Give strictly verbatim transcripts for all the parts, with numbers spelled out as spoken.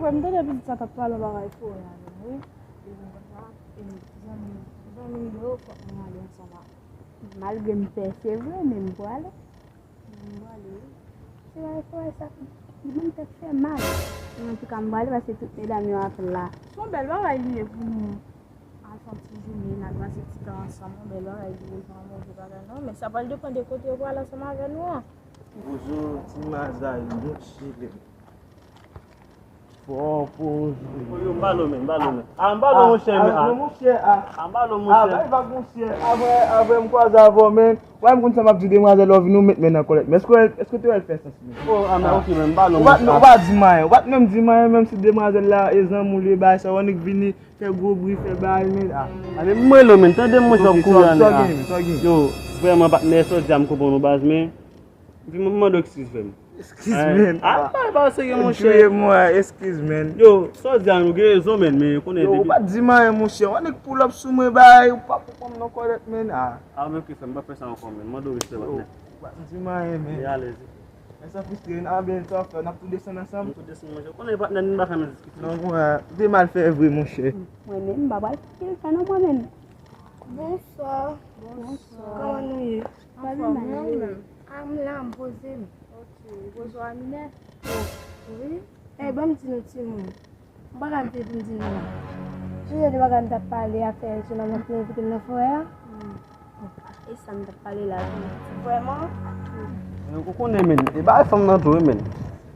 M tande pitit sa t ap pale yon bagay forè avè m, wi. Li di konsa, e, zanmi, zanmi m yo, fòk nou ale ansanm ak. Malgre m pè, se vre, men m prale. M prale, wi. Se bagay forè sa, li ban m tèt fè mal. Men antouka, m prale paske tout medam yo ap la. Se yon bèl bagay li ye pou nou al fè yon ti jounen, n al pase ti tan ansanm, yon bèl bagay li ye, se pa yon move bagay non. Men sa pral depann de kote yo pral ansanm avè nou an. Bozo, ti mazay, mouche, fò poze. Yo, m ba l men, m ba l men. A, m ba l monchè, men, a. Monchè, a. A, m ba l monchè. A, bay vag, monchè. Apre, apre, m kwaze avè w, men. Wè, m konn sa m ap di demwazèl, lè w vin ou met men nan kòlèt. Men èske, èske te wè l fè sans, men? O, a, men, ok, men, m ba l monchè. Ou pa, ou pa di m anyen, ou pa t menm di m anyen, menm si demwazèl la, e zanmi w li ye, bagay sa, w annik vini, fè gwo bri, fè bagay, men, a. A, men, m rele w, men, tande m, monchè, w ap kouri a, men, a. Yo, vrèman, patnè, sa w di a, m konprann ou, baz, men. Epi mwen mande w eskiz, frè m. Eskiz, men. A, pa, pa serye, monchè. Djouye mwen, eskiz, men. Yo, sa w di a, nou gen rezon, men, men konnen depi. Yo, ou pa t di m anyen, monchè. W annik pull up sou mwen, bay, ou pa pou pran m nan kòlèt, men. A. A, men, ok, frè m, m pa fè sa ankò, men. Mande w respè, patnè. Ou pa t di m anyen, men. Li alèz. Men sa fristre, n a byen sa fè, n ap tou desann ansanm. Nou tou desann, monchè. Konnen patnè, nou pa ka nan diskisyon. Non, mwen, ou te mal fè vre, monchè. Mwen menm, m pa pral fè sa non, mwen menm. Bonswa. Bonswa. Kòman nou ye? Anfòm, ou menm? A, m la, m poze m. Ok, ou poze w a minè? Wi. Ey, ban m di nou timoun. M pa ka anpil pou m di nou. Sonje de bagay m t ap pale, afè jenòm nan ki te envite m nan forè a? E sa m t ap pale la, wi. Vrèman? Ou konnen, men, e bagay fanm nan tou, wi, men.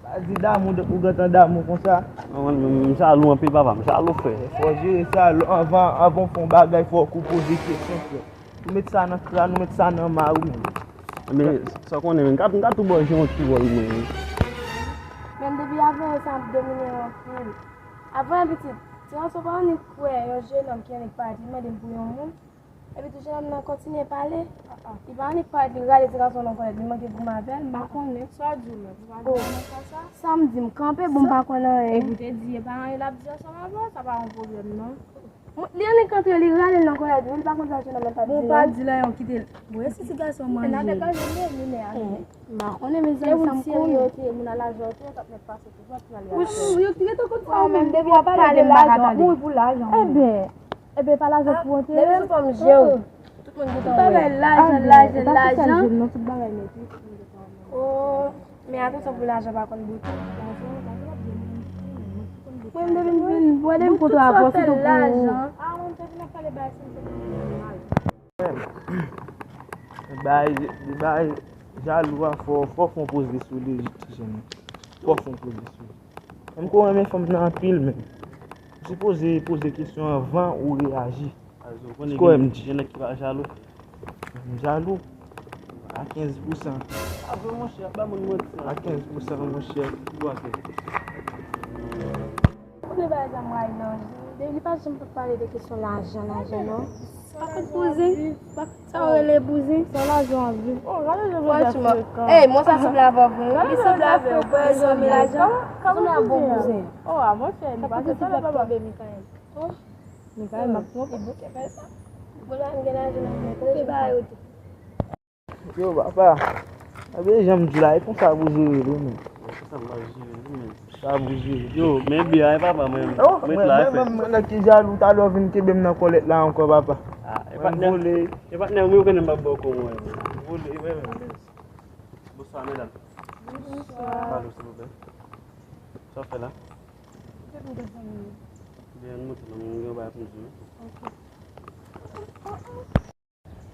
Pa di damou, depi ou gentan damou konsa. Non, mwen, m jalou anpil, papa, m jalou, frè. Fò jere sa, anvan, anvan w fè yon bagay, fòk ou poze kesyon, frè. Ou met sa nan kràn, ou met sa nan ma, wi, men. Men, sa w konnen, men, m ka, m ka tou ba w jwe yon ti wòl, mwen, wi. Men depi avè sa ap domine anpil. Avan, pitit, ti gason pa annik kwè yon jenòm ki annik parèt, li mande m pou yon moun. Epi tou jenòm nan kontinye pale. Li pa annik parèt, li rale ti gason nan kòlèt, li manke goumen avè l, m pa konnen. Sa w di w menm? Ou pa di anyen nan sa? Sa m di, m kanpe, bon, m pa konn anyen. Epi w te di, e pa anyen l ap di ansanm avè w, sa pa yon pwoblèm, non. Li annik antre, li rale l nan kòlèt, wi, li pa konn sa jenòm nan t ap di non. Bon, pa di l anyen, w kite l. Bon, e si ti gason manje l? N ap pale de minè a. M pa konnen, mezanmi, sa m konnen. Moun a laj yo te, moun a laj yo te, t ap mèt pase toujou ap pale avè l. Yo t rete kot sa, ou menm, depi w ap pale de lajan, w ap mouri pou lajan. Ebyen, ebyen, pa lajan pou antere l. Depi sou fòm je w, tout moun gentan wè. Tout bagay lajan, lajan, lajan. Tout bagay nèt, wi, tout moun gentan wè. Oh, men atansyon pou lajan pa konn bout. Lajan, lajan ap vin. Mwen, m te vin, vin, mwen, m kontre avè w, sitou pou lajan. A, mwen, m te vin ap pale bagay sa, m te vin mal. Bay, bay, jalou a fò, fò fon poze sou li, ti jèn. Fò fon poze sou li. Menm ke w renmen fanm nan anpil, men. Ou sipoze poze kesyon anvan ou reyaji. Paske w konnen gen nèg ki pa jalou. M jalou. A kenz pousan. A vre, monchè, ap ba moun manti. A kenz pousan, monchè. Ou konnen bagay sa mwen nan. Li pa janm pale de kesyon lajan, lajan, non. Pa konn bouzen. Sa w rele bouzen? Sa lajan ap viv. Oh, gade jan Joseph frekan. Ey, mwen sa sanble avè w vre. Li sanble avè w, bwè zanmi lajan. Sanble a bon bouzen. Oh, a monchè, li pa te pale papa. Mikaèl. Oh. Mikaèl, m ap twonpe. Li bouke fè sa. Bon, la, m gen lajan nan men. Koupe bagay yo tou. Yo, papa. Ebyen, jan m di la, e konsa pou jere li, men. Konsa pou jere li, men. Sa pou jere. Yo, men byen, papa, mwen, mwen la, mwen, mwen, mwen, nèg ki jalou, talè w vin kenbe m nan kòlèt la ankò, papa. A, e patnè, e patnè, mwen, ou konnen m ap ba w kou mwen. Vole, mwen, mwen. Bonswa, medam. Bonswa. Pardon, silvouplè. Sa w fè la? Byen, m monte la, mwen gen yon bagay pou m di w. Ok.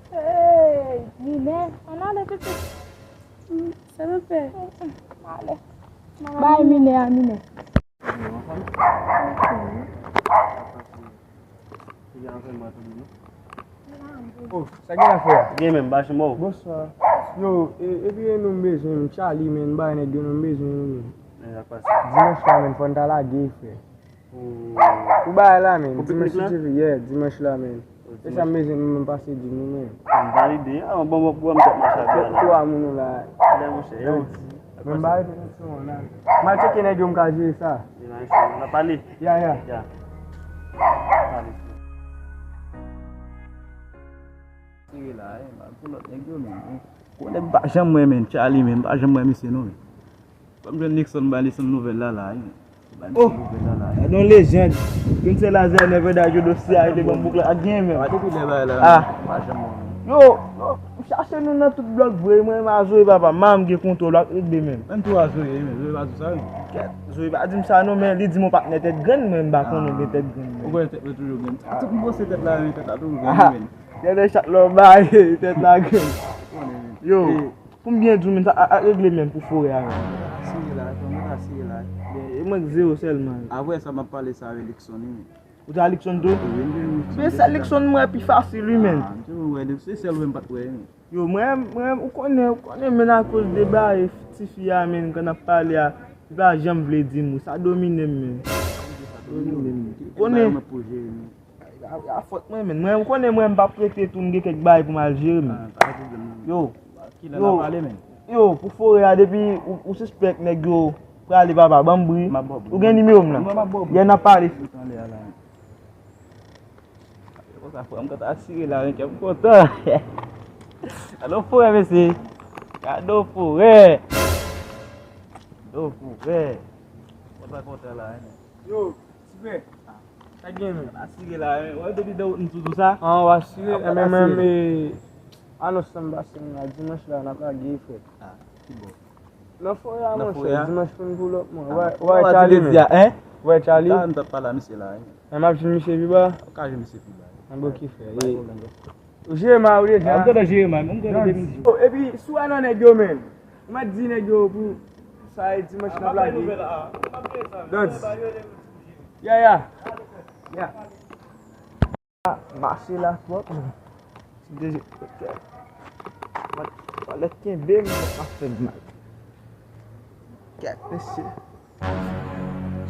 Hey, minè, ann ale pitit. Mm, se mwen pè. Mm, mm, m ale. Bay minè a, minè. Oh, sa gen la, frè? Gen menm, ba chanm ou. Bonswa. Yo, e, epi e nou m bezwen, Charlie, men, bay nèg yo nou m bezwen, men. Dimanch la, men, fò n ta lage, frè. Pou bagay la, men. Pou piknik la? Dimanch la, men. E sa m bezwen, nou menm pase di nou, men. M valide, a, bon, bon, bon, m tèt mache avè la. Twa moun ou la. Lè, monchè, yo. Men m ba repetisyon an la. M al tcheke nèg yo, m ka jere sa. N a pale. Ya, ya. Ya. Pale. Tire la, eh, m al pou lòt nèg yo, men. Gwo nèg pa janm renmen Charlie, men. M pa janm renmen misye, non, men. Fò m jwenn Nixon, bay Nixon nouvèl la, la, eh. Oh, gade yon lejand. Yon sèl Azè nèvè da yo dosye a rete ban bouk la ak gen men. Ah. Yo, yo, m chache nou nan tout blòk vre, mwen menm a Zoe papa, m gen kontwòl ak regle menm. Menm tou a Zoe, men Zoe pa di sa wi. Kèt, Zoe pa di m sa non, men li di m yon patnè tèt grenn, mwen m pa konnen gen tèt grenn. Ou konnen tèt mwen toujou grenn. Tout m panse tèt la, men tèt la toujou grenn men. Gade chak lè w bay, tèt la grenn. Yo. Pou m byen di w, men sa a, a regle menm pou forè a menm. Asire la, frè, mwen asire la. E mwen k zewo sèlman. Apre sa, m ap pale sa avèk Luckson, wi, men. Ou te a Luckson tou? Wi, wi, wi. Men sèl Luckson mwen pi fasil, wi, men. Ah, tou wè, se sèl mwen m pa t wè, wi. Yo, mwen, mwen, ou konnen, ou konnen, men akoz de bagay tifi a, men, kan n ap pale a, li pa janm vle di m, sa domine m, men. Sa domine m. Ou konnen. A, a fòt mwen, men. Mwen, ou konnen mwen, m p ap rete tou, m gen kèk bagay pou m al jere, men. Ah, pa gen pwoblèm, non. Yo. Kilè n ap pale, men? Yo, pou forè a, depi ou, ou sispèk nèg yo prale, papa, ban m bri. M ap ba w bri. Ou gen nimewo m nan? Mwen, m ap ba w bri. Yè n ap pale. Tout anlè a la. Konsa, frè m kontan asire la, men kè m kontan. Gade yon forè, mesye. Gade yon forè. Gade yon forè. Konsa kontan la, men. Yo, Ti frè, sa k gen menm? Asire la, men. Wè, depi de wout m sou tou sa. An, w asire. Enben, menm, e, anons lan m pase m la, dimanch la, n ap lage, frè. Ah, ki bò? Nan forè a, monchè, dimanch fin pou lòt mwa. Wè, wè, Charlie, men. Wè, Charlie. Sa m t ap pale a misye la, wi. Men m ap jwenn misye pi ba. Ou ka jwenn misye pi ba. Enben, ok, frè. Pa gen pwoblèm, non. Ou jere may ou deja? Ah, m gentan jere may mwen, m gentan depi midi. Oh, epi, si w al nan nèg yo, men. Ou mèt di nèg yo pou sa e dimanch n ap lage. Dons. Ya, ya. Ya. Mache la twòp, men. Ti deje. Malèt kenbe m, m ap fè mal. Kèt, mesye.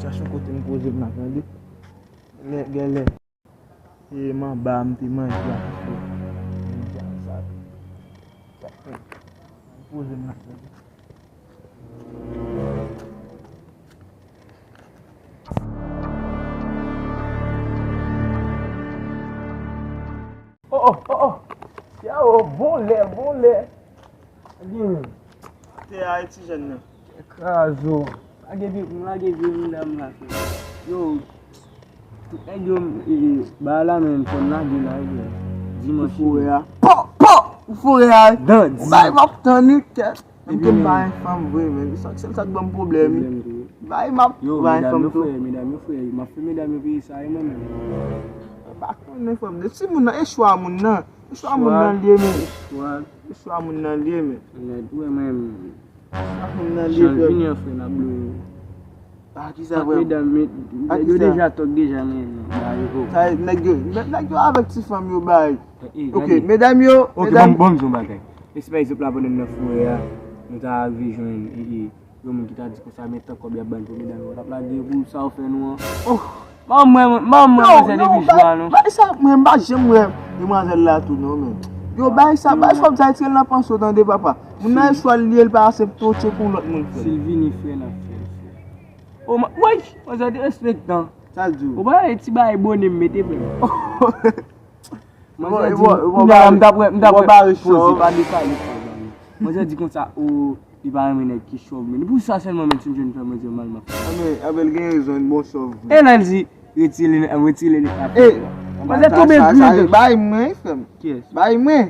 Chache yon kote m poze m la, tande. Lè, gèlè. E m anba a, m te manje a tou. Manje a sa. Poze m la. Oh, oh, oh, oh. Yaw, bon lè, bon lè. Gen. Te a e ti jèn nan. Krazo. Lage vye, lage vye medam la, frè. Yo, tout nèg yo, e, ba la men, fò n lage la, frè. Dimanch. Pou forè a. Pò, pò! Pou forè a. Dandi. Bay m ap tann wi, kèt. Menm ke m pa yon fanm vre, men. Sa, se sa k ban m pwoblèm wi. Bay m ap bay fanm tou. Yo, medam yo, frè, medam yo, frè. M ap fè medam yo peye sa, e mwen menm. M pa konnen, frè m. Se moun nan, e chwa moun nan. E chwa moun nan l ye, men. E chwa moun nan l ye, men. Nèt, ou wè, men. Chan vini an frè, n ap dwe. Ah, kisa, frè? Medam, men, nèg yo deja tòk deja, men, ba yo. Sa, nèg yo, nèg yo avèk ti fanm yo bay. Ok, medam yo, ok, medam. Bon, bon, m di yon bagay. Men si pa egzanp la, pandan n nan forè a, nou ta rive jwenn, e, e, yon moun ki ta di konsa, men tan kòb y ap ban pou medam yo, l ap lage pou sa w fè nou an. Oh! Ban mwen, ban mwen manzè depi jou a non. Bay sa, mwen m pa janm wè demwazèl la tou non, men. Yo, bay sa, bay sa, sa e tire l nan panse w, tande, papa. Moun nan e chwa l ye, l pa aksepte w tcheke yon lòt moun, frè. Si l vini, frè, n ap fè l, frè. O, woy, manzè derespektan. Sa l di w? Ou pa wè ti bagay bone m mete, frè. Manzè di, kounye a la, m t ap wè, m t ap wè. Poze, pa dekale, frè. Manzè di konsa, o, li pa renmen nèg ki chòv, men. Pou sa sèlman, men, si m jwenn frè mwen di mal m ap fè. Anben, anben, l gen rezon, bon chòv. E lè l di, retire, retire, retire. Manzè tonbe dri. Bay mwen, frè m. Kiyès? Bay mwen.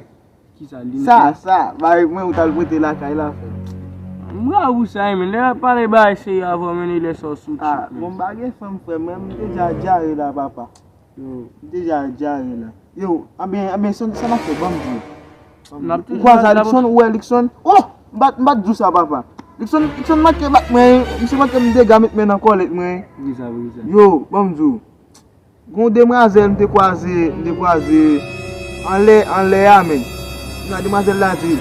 Kisa, li sa, sa, bay mwen, ou t al prete lakay la, frè m. M bra ou sa, men. Lè w ap pale bagay serye avè w, men, lè sa w sou tchik, men. Bon, m pa gen fanm, frè m, men m deja dyare la, papa. Yo, m deja dyare la. Yo, anben, anben, sa, sa n ap fè, ban m di w. Ou kwaze a Luckson, ou wè Luckson? Oh! M pa t, m pa t di w sa, papa. Luckson, Luckson manke bat mwen, misye manke m dega met men nan kòlèt mwen. Poukisa, poukisa? Yo, ban m di w. Gon demwazèl m te kwaze, m te kwaze anlè, anlè a, men. Kounye a demwazèl la di,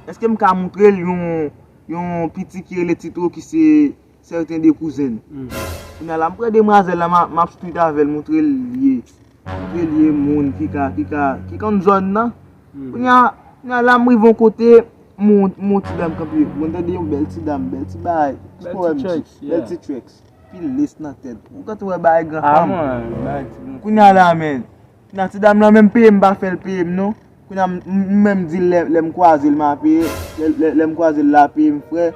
èske m ka montre l yon, yon piti ki rele Tito ki se sèten de kouzen l. Kounye a la, m pran demwazèl la, m a, m ap street avè l, montre l li ye. Montre l ye moun ki ka, ki ka, ki konn zòn nan. Kounye a, kounye a la, m rive yon kote, m wè yon ti dam kanpe. Mwen tande yon bèl ti dam, bèl ti bagay. Bèl ti tracks, yeah. Bèl ti tracks. Pil lace nan tèt. Ou ka tou wè bagay gran fanm. Kounye a la, men. Nan ti dam nan menm peye m pa fè l peye m non. Kounye a m, m, m menm di l lè, lè m kwaze l m a peye, lè, lè, lè m kwaze l la peye m frè.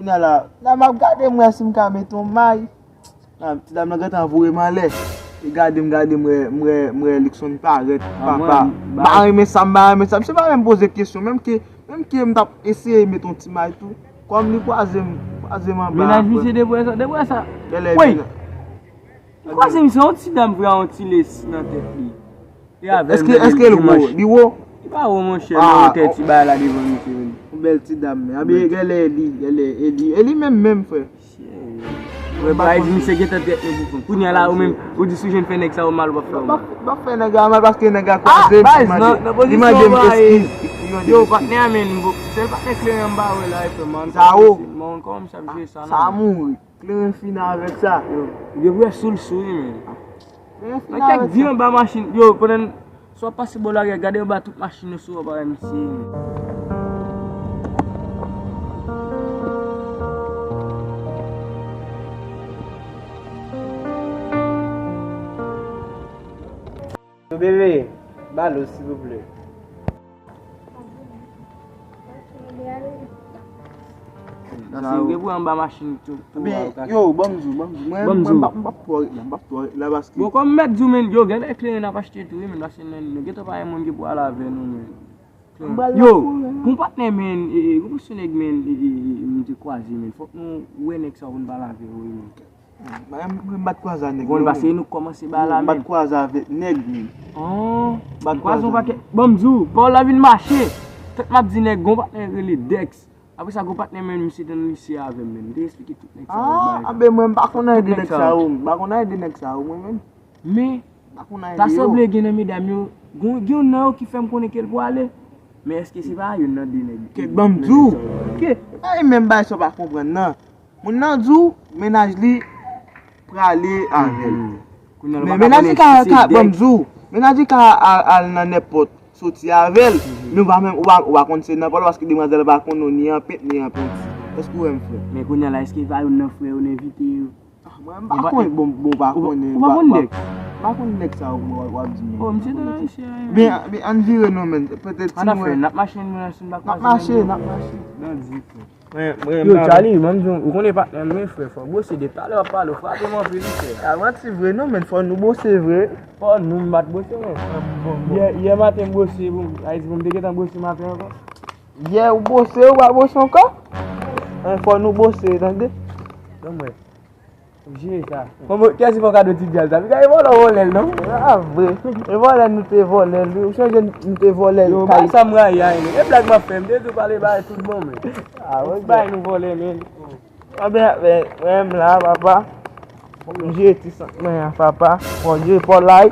Kounye a la, la m ap gade m wè si m ka mete yon may. Nan, ti dam nan gentan voye m anlè. Li gade m, gade m, wè, m wè, m wè Luckson parèt. Papa, m pa renmen sa, m pa renmen sa. Misye pa menm poze kesyon, menm ke, menm ke m t ap eseye mete yon ti may tou. Kòm li kwaze m, kwaze m anba. Menaj misye debwè sa, debwè sa. Woy! Li kwaze misye, yon ti dam vre, yon ti lesi nan tèt li. Eske, eske l wo? Li wo? Li pa wo, monchè, men yon tèt ti bagay la devan misye menm. Yon bèl ti dam, men. Anben, gèlè li, gèlè, e li, e li menm, menm, frè. Baz, misye gentan trèt nou pou fon. Kounye a la, ou menm, ou di si w jwenn fè nèg sa yo mal, w ap fè yo mal. M ap fè nèg la mal paske nèg la kwaze m, li mande m eskiz. Yo, patnè a, men, sèl patnè kleren m ba wè la, e frè, man. Sa wo? Kòman misye ap jwe sa, non? Sa mouri. Kleren fini avèk sa. Yo, ou gen pou wè sou l sou, wi, men. Nan kèk di anba machin, yo, pandan sa w ap pase bò lari a, gade anba tout machin yo sou anba M C. Yo, bebe, ba dlo, silvouplè. Nan se yo gen pou anba machin tou. Yo, ban m di w, ban m di w. Mwen, mwen, m p ap, m p ap twò ret la, m p ap twò ret la paske. Bon, kòm m mèt di w, men, yo, gen lè kleren n ap achte tou, wi, men, paske nou, nou gentan pa gen moun ki pou al avè nou, men. Yo, gon patnè, men, e, e, gon sou nèg, men, e, e, e, m te kwaze, men. Fòk nou wè nèg sa pou n pale avè yo, wi, men. Mwen, mwen, m pa t kwaze a nèg yo, men. Bon, paske nou kòmanse ba la, men. M pa t kwaze avèk nèg, men. An, m kwaze yon pakèt. Ban m di w, pawòl la vin mache. Tank m ap di nèg, gon patnè rele Dex. Apre sa, gon patnè, men, misye te nan lise avè m, men. M te eksplike tout nèg sa yo, bay. Anben, mwen, m pa konn anyen de nèg sa yo. M pa konn anyen de nèg sa yo, mwen, menm. Men, ta sanble gen nan medam yo, gen, gen youn nan yo ki fè m konnen ke l pwale. Men èske se pa youn nan de nèg? Kèt, ban m di w. Kèt, pa gen menm bagay sa w pa konprann nan. Moun nan di w, mennaj li prale avè l. Men mennaj li ka, ka, ban m di w, mennaj li ka al, al nan nenpòt soti avè l. Men w pa menm, ou pa, ou pa konn se nan pa l paske demwazèl pa konn ou ni an pent, ni an penti. Èske w wè m, frè? Men kounye a la, èske pa youn nan frè yo n envite yo? Ah, mwen, m pa konnen, bon, bon, m pa konnen, m pa konn nèg. M pa konn nèg sa yo w ap di, men. Oh, misye te nan lise a, men, men ann vire non, men. Petèt si mwen. N ap mache, n ap mache, n ap mache. Nan di, frè. Mwen, mwen, yo, Charlie, mwen di w, ou konnen patnè m, men frè, fò bwose de talè w ap pale, w frape m anpil, wi, frè. A, manti vre non, men fò nou bwose vre. Fò nou, m pa t bwose, non. Yè, yè maten m bwose, bon, Ayiti, bon, m te gentan bwose maten ankò. Yè ou bwose, ou pa bwose ankò? Fò nou bwose, tande? Ban mwen. Jere sa. Kiyès ki fè w kado ti dyal sa? Piga e vòlè w vòlè l, non? A, vre. E vòlè nou te vòlè l, wi. Ou sonje nou te vòlè l kay. Yo, bay sa m rayi a, men. E blag m ap fè, m te di w pale bay tout bon, men. A, ok. Bay nou vòlè, men. Anben, anben, mwen menm la, papa. Fòk m jere ti sant mwen an, papa. Fò jere fò lay.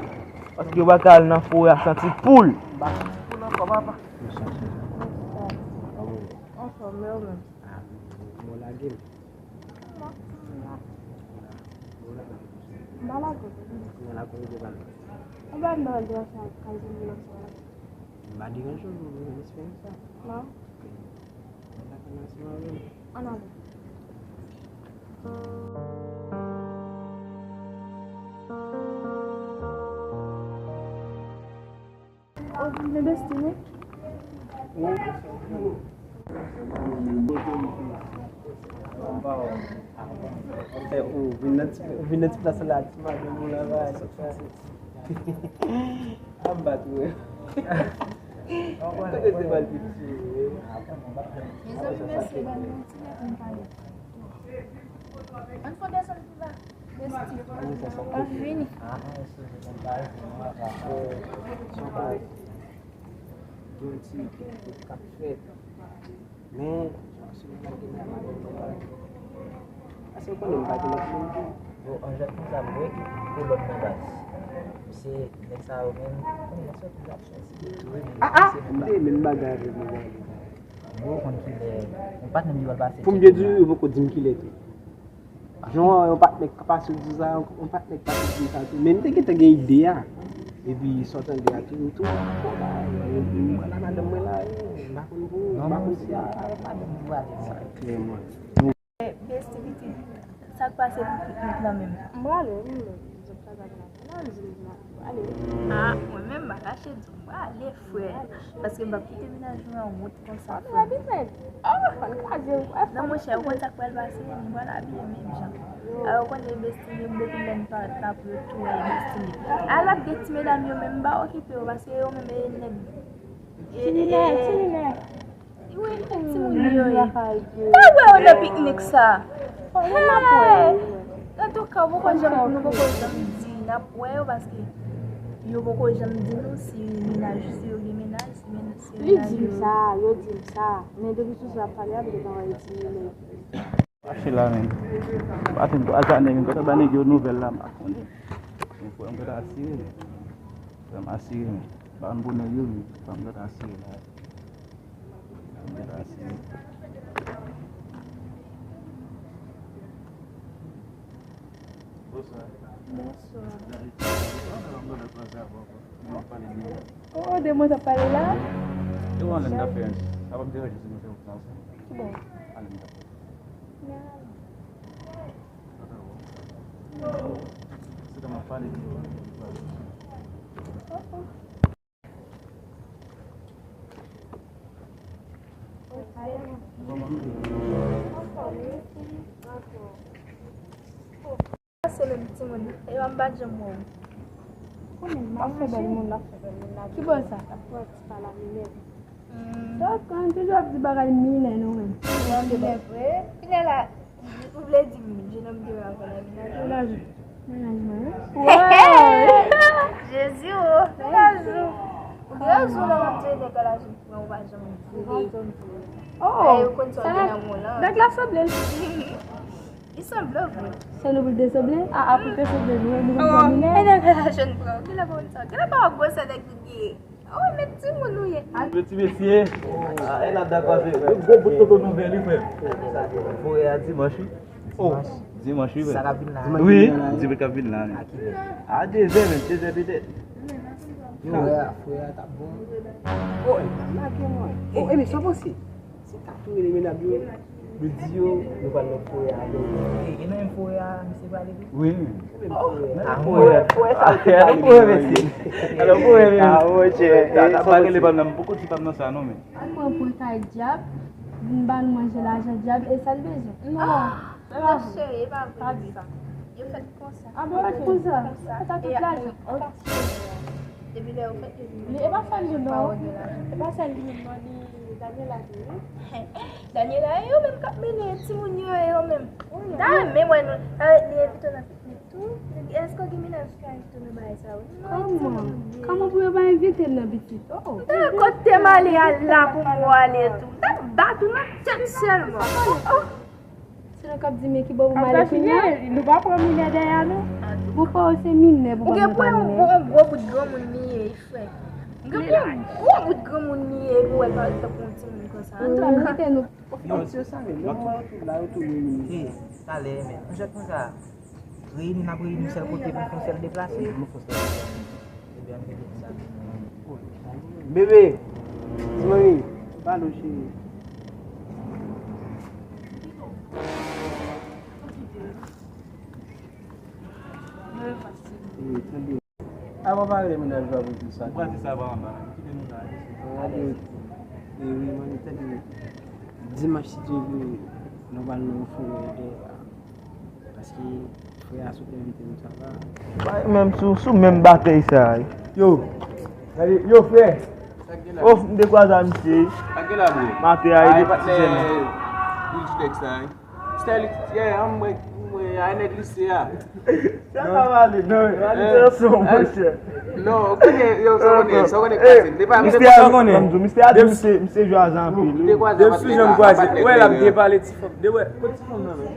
Paske yo pa ka al nan forè a santi poul. M pa santi poul ankò, papa. Anfòm, men ou menm? A, mwen lage m. M pa lage w. Mwen lage w, ou pa lage. Ou pa nan deranje ak kay zanmi w sa. M pa deranje w, mwen jis fè sa. Non. Mwen pa nan sou avè m. Ann ale. Ou vin de besti, wi. Ou vin nan ti, ou vin nan ti plas la, ti madanm ou la, va, se sa. Ap bat ou, wi. Kote se bal piti, wi. Mezanmi, mesye, ban nou yon ti lè pou n pale. Ann fè desann pi ba. Besti, pa vini. Gen yon ti kèk k ap fèt. Men, si w pa gen nan madanm nan, paske w konnen m pa gen lòt moun tou. Bon, an jèt konsa, m wè ki kolòn nan baz. Se nèg sa yo menm, konnen nèg sa yo toujou ap chwazi. A, a! M te menm bagay avèk nèg la. Yo konn kilè, yon patnè m di w al pase. Pou m byen di w, yo poko di m kilè tou. Jan yon patnè k pase w di sa, yon patnè k pase w di sa tou. Men m te gentan gen ide a. Epi sa w tande a tou, tou, bon, ba, m pral a madanm mwen la, m pa konn pou, m pa konn si a, madanm mwen pral. Sa klèman. Besti pitit, sa k pase pou pitit lan menm? M prale, m menm, zòt pa gade la. Ah, mwen menm, m pa kache di w, m prale, frè. Paske m p ap kite mennaj mwen an wont konsa, frè. Non, monchè, ou konn sa k pral pase, m pral abiye menm jan. Alò, ou konnen Destiny, depi lè n pa t ap ret tou, e Destiny. A, l ap gen ti medam yo menm, m pa okipe yo, paske yo menm, e nèg. Ti minè, ti minè. Wi, timoun yo ye. Pa wè yo nan piknik sa. Hey! Antouka, ou poko janm, nou poko janm di, n ap wè yo, paske yo poko janm di nou si mennaj, si yo gen mennaj, si mennaj, si mennaj yo. Li di m sa, yo di m sa. Men depi sou sa ap pale a, m te pa wè yo ti minè. Mache la, men. Maten twa zane, men, kote ba nèg yo nouvèl la, m pa konnen. Men, frè, m gentan asire, men. Frè, m asire, men. Ba m bonè yo, men. Frè, m gentan asire la. Frè, m gentan asire. Bonswa. Bonswa. Oh, de mwen t ap pale la? Yo, ann nan fè, sa p ap deranje si nou fè yon ti ansanm. Ki bò? Ann nan fè. Se menm timoun, e yo m pa t janm wè w. Konnen, m ap fè bèl moun, m ap fè bèl moun la. Ki bò sa? Ap pran ti pala minè. Sa, kan toujou ap di bagay minè nou menm. Minè vre. Kounye a la, ou vle di m, jenòm ki wè avè la mennaj ou? Mennaj ou. Mennaj mwen, wi. Jezi o, mennaj ou. Ou gen rezon lè w ap di nèg la jèn frè, ou pa janm vle. Oh, yo konn sa w gen nan men w lan. Nèg la sanble. Li sanble vre. Se nou pou l te sanble? A, a pou l te sanble, nou, nou konn fè minè. E nèg la jèn frè, kilè pa konn sa? Kilè pa wè gwosè nèg li ye? Oh, men timoun ou ye. Ti mesye. Ah, e la dakò se yon gwo bout kote nouvèl wi, frè. Foyè a dimanch wi. Oh, dimanch wi, frè. Sa k ap vin la. Wi, dimanch k ap vin la. A ki lè? A de zè menm, de zè petèt. Yo, frè a, frè a t ap bon. Oh, make mwen. Oh, e men sa w panse? Se ta tou rele medam yo, yo di yo, nou pral nan forè a avè yo. E, e nan menm forè a misye prale tou? Wi. Nan menm forè a. Forè sa, a, nan forè, mesye. A, nan forè, mesye. A, monchè. Ta, ta pa rele pa m nan, m poko di pa m nan sa, non, men. Al pran pwen kay dyab, vin ba nou manje lajan dyab, e sa l bezwen. Non. Monchè, e pa vre sa. Yo fèt konsa. A bon, konsa. Konsa. Sa tout lajan. Depi lè yo fèt, yo vin. Li, e pa sèl li, non. E pa sèl li menm, non, li Daniela tou, wi. Daniela, e yo menm k ap mennen timoun yo, e yo menm. M ta renmen wè nou. E, li envite w nan piknik tou. Èske w gen mennaj ki ka envite w nan bagay sa yo? Non, kòman? Kòman pou yo pa envite m nan pitit? Oh. M ta kote m ale a la pou m ale tou. M ta bat ou nan tèt sèlman. Oh, oh. Se nou k ap di men ki bò pou m ale kounye a? Nou pa pran minè dèyè nou? Bon, pa w se minè pou pa m nan minè. Ou gen pou yon gwo bout granmoun li ye, frè. Ou gen pou yon gwo bout granmoun li ye, pou w wè l pa tankou yon timoun konsa. Ann twò mete nou. Yo, yo, yo, talè, men. Yon jèt konsa. Reyini, n ap reyini sèl kote pou fè yon sèl deplase. Ebyen, ann mete sa. Bebe, ti manmi, pale w cheri. Wi, tande. Avan pale mennaj la pou di sa. Ou pral di sa avan anba. Kite nou la. Gade. E wi, manmi, tande. Dimanch, si Dye vle, nou pral nan yon forè dèyè a. Paske frè a sot envite nou, sa va. Bay menm sou, sou menm batèy sa a. Yo, gade, yo, frè. Of, m te kwaze a misye. Sa gen la, bro? Maten a, e de ti jèn. Bil ti tèks la, wi. Style, yeah, an mwen, mwen, a nèg lise a. Sa pa pale, non, pale de son, monchè. Non, ou konnen, yo, sa konnen, sa konnen k pase. Depi misye a di, misye a di, misye, misye jwaze anpil. Depi sou jan m kwaze, wè la, m te pale ti fanm. De wè, kot ti fanm nan, men?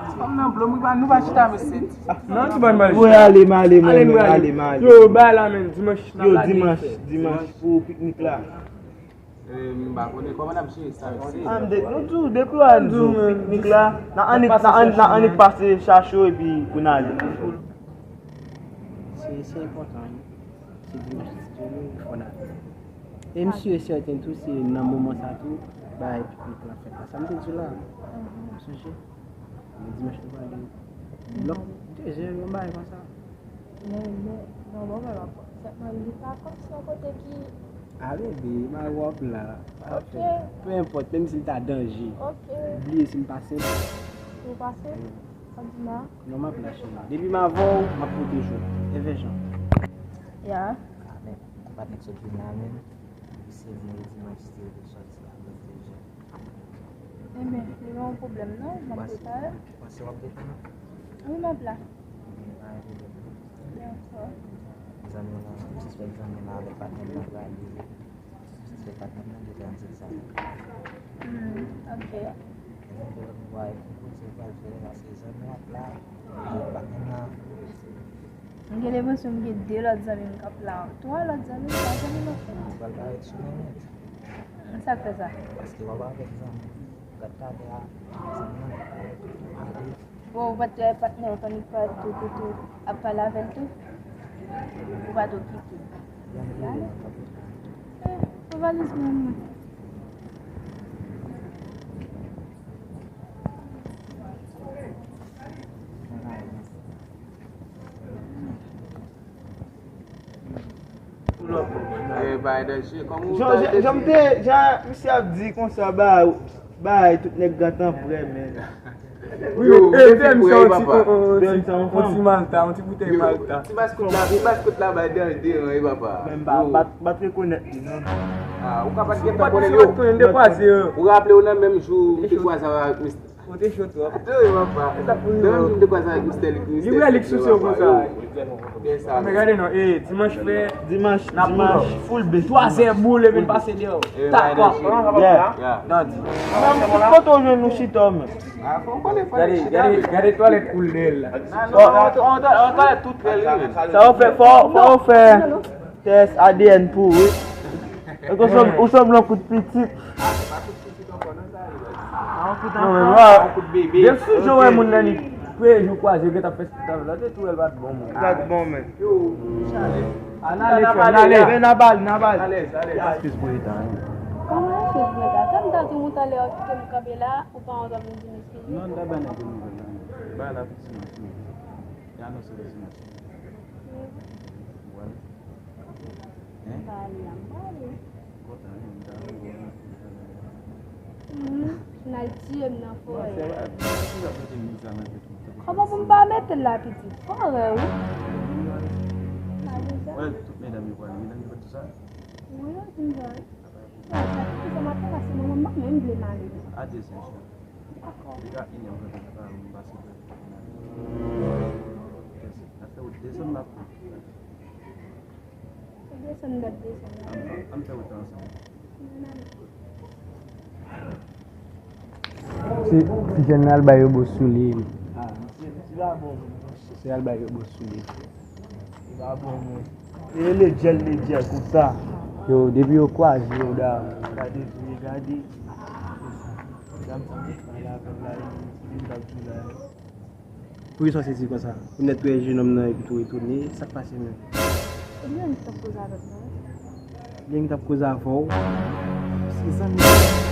Ti fanm nan blo, nou pa, nou pa chita, mesye. Non, ti bann mal. Mwen ale, m ale, mwen, mwen ale, m ale. Yo, bay la, men, dimanch, yo, dimanch, dimanch pou piknik la. Eh, m pa konnen kòman n ap jere sa, mesye. Ah, m de, nou di w, depi w al di w, piknik la, nan annik, nan annik, nan annik pase chache w epi pou n ale. Se, se enpòtan, wi. Se dimanch, si Dye vle, fò n ale. E m si e sèten tou, se nan moman sa tou, bagay piknik la fèt la. Sa m te di w la, m sonje. Men dimanch nou prale. Blòk de zen, yon bagay konsa. Men, men, non, bon, men, pa sèlman li pa kòmsi yon kote ki. A, bebe, m a wè w ap la. Ok. Pe enpòt, menm si l ta danje. Ok. Bliye si m pa senp. Si w pa senp? Wi. Sa di m la? Non, m ap la, cheri. Depi m avè w, m ap pwoteje w. Evè jan. Ya. A, men, patnè k sot vin la, menm. Li se vin dimanch, se vin sòti la, men deja. Enben, li pa yon pwoblèm non, m ap prepare. Ou panse w ap gentan? Wi, m ap la. Enben, pa gen pwoblèm non. Dakò. Zanmi w lan, m sispèk zanmi w lan avèk patnè m nan prale. M sispèk patnè m nan gentan di l sa. Hmm, ok. Enben, lòt fwa, e ki koze w pral fè la, se zanmi w ap la, patnè m nan. M gen lenpresyon m gen de lòt zanmi m k ap la. Twa lòt zanmi m, twa zanmi m ap la. Ou pral parèt sou mwen nèt. Sa k fè sa? Paske w ap avèk zanmi m. Gad talè a, zanmi m ale. Bon, ou pa t wè patnè w Tony k pale tou, tou, tou, ap pale avè l tou? Ou pa t okipe. Zanmi m ale. Eh, pran valiz mwen, mwen. Eh, bay danje, kòman ou Jan, jan, jan m te, jan misye ap di konsa, bay, bay, tout nèg gentan prè, men. Yo, e, fè m sa yon ti, yon, yon ti, yon ti Malta, yon ti boutèy Malta. Ti maskot la, ti maskot la bay danje, wi, papa. Men m pa, pa, pa t rekonèt li, non. Ah, ou ka pa t gentan konnen yo. Ou pa t konnen de kwa se yo. Ou raple w nan menm jou m te kwaze avèk Mister Ou te cho twòp. Atò, e papa. Nan menm jou m te kwaze avèk Mister Lik, Mister Lik souse w konsa. Men gade non, e, dimanch frè. Dimanch, dimanch, full base. Twazè boule vin pase deyò. Takòk. Nan di. Kote w jwenn nou chita, men? Gade, gade, gade twalèt koulè l la. Sa w fè, fò, fò w fè tès A D N pou ou, wi. Ou sanble yon kout pitit. Non, men, gen sou jan wè moun nan li premye jou kwaze, yo gentan fè skandal. Lòt te tou wè l pa t bon moun. Li pa t bon, men. Ann ale, frè, ann ale. Men n a bal, n a bal. Eskiz pou reta, wi. Kòman eskiz pou reta? Tann ta di w talè w kite m kanpe la, ou pa antre vin di m eskize. Non, n ta bay nèg yo nouvèl la. Bay la pou dimanch, wi. Li anonse pou dimanch. Wi. Ou ale? Hein? M pa ale la, m pa ale. Hmm, n al tiye m nan forè. Kòman pou m pa mete l la, pitit? Fò rè, wi. Wè, tout medam yo pral, medam yo fè tout sa. Wi, yo di m sa. Sa, sa ki fè maten la, se manman m, mwen m vle m ale. A dezè, cheri. Dakò. Deja inè m fè tout sa, m pase fè. N ap fè wout desann la. Desann, n ap desann la. Ann, ann fè wout la ansanm. Se, se jèn nan al bay yo bòs sou li. Ah, misye, misye pa bon moun, monchè. Se al bay yo bòs sou li. Li pa bon moun. E ledjè l ledjè konsa. Yo, depi yo kwaze yo, da. Gade, gade. Dam sa m te pale avè l la, li, li t ap di la. Poukisa w sezi konsa? Ou nèt wè jenòm nan epi tou etone. Sa k pase menm? Ebyen, li t ap koze avè m, non? Ebyen, li t ap koze avè w? Se zanmi.